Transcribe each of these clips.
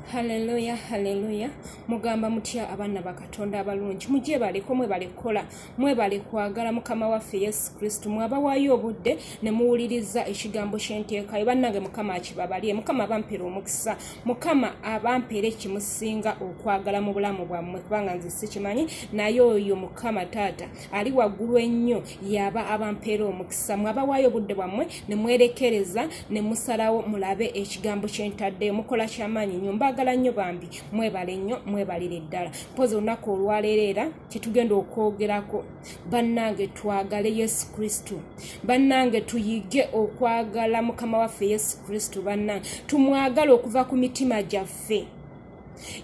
Haleluya, haleluya! Mugamba mutya, abaana ba Katonda abalungi? Mugyebaleko, mwebale kukola, mwebale kwagala Mukama waffe Yesu Kristu. Mwabawaayo obudde ne muwuliriza ekigambo kyenteekayo. Bannange, Mukama akibabalye, Mukama abampera omukisa, Mukama abampeera ekimusinga okwagala mu bulamu bwammwe, kubanga nze sikimanyi, naye oyo Mukama Taata ali waggulu ennyo yaba abampeera omukisa. Mwabawaayo obudde bwammwe ne mwerekereza ne musalawo mulabe ekigambo kyentaddeyo, mukola kyamaanyi nnyo. Mbaagala nnyo bambi, mwebale nnyo, mwebalire ddala. Mpozi olunaku olwaleero era kyetugenda okwogerako, bannange, twagale Yesu Kristo. Bannange, tuyige okwagala Mukama waffe Yesu Kristo. Bannange, tumwagale okuva ku mitima gyaffe.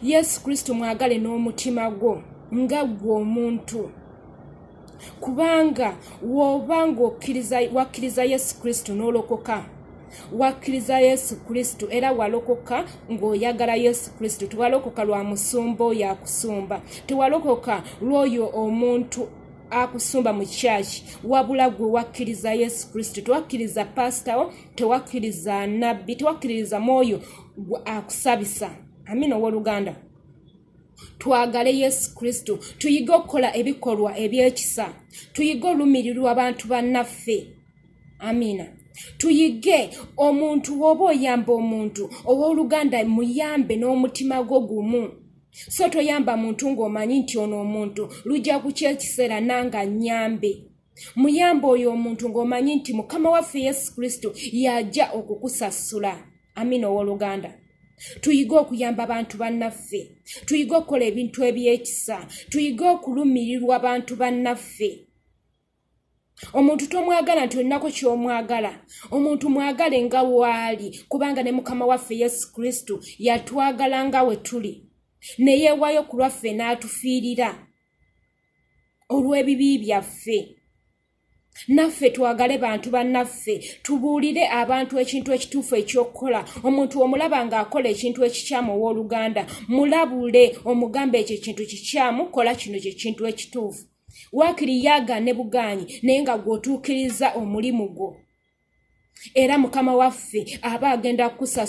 Yesu Kristo mwagale n'omutima gwo nga ggwe omuntu, kubanga w'oba ng'okkiriza, wakkiriza Yesu Kristo n'olokoka, wakkiriza Yesu Kristo era walokoka ng'oyagala Yesu Kristo. Tewalokoka lwa musumba oyo akusumba, tewalokoka lw'oyo omuntu akusumba mu kyaki, wabula gwe wakkiriza Yesu Kristo. Tewakkiriza pasitawo, tewakkiriza nabbi, tewakkiririza mwoyo akusabisa. Amina. Owooluganda, twagale Yesu Kristo, tuyige okukola ebikolwa ebyekisa, tuyige olumirirwa abantu bannaffe. Amiina. Tuyige omuntu, woba oyamba omuntu, owooluganda, muyambe n'omutima gwo gumu, so toyamba muntu ng'omanyi nti ono omuntu lujja kukya ekiseera nanga nnyambe. Muyambe oyo omuntu ng'omanyi nti Mukama waffe Yesu Kristo yajja okukusasula. Amiina. Owooluganda, tuyige okuyamba abantu bannaffe, tuyige okukola ebintu ebyekisa, tuyige okulumirirwa abantu bannaffe. Omuntu tomwagala nti olinako ky'omwagala. Omuntu mwagale nga waali, kubanga ne Mukama waffe Yesu Kristo yatwagala nga we tuli, ne yeewaayo ku lwaffe n'atufiirira olw'ebibi byaffe. Naffe twagale bantu bannaffe, tubuulire abantu ekintu ekituufu ekyokukola. Omuntu omulaba ng'akola ekintu ekikyamu, owooluganda, mulabule, omugambe ekyo ekintu kikyamu, kola kino kyekintu ekituufu. Waakiri yaagaane bugaanyi, naye nga gw'otuukiriza omulimu gwo, era Mukama waffe aba agenda kukusasula.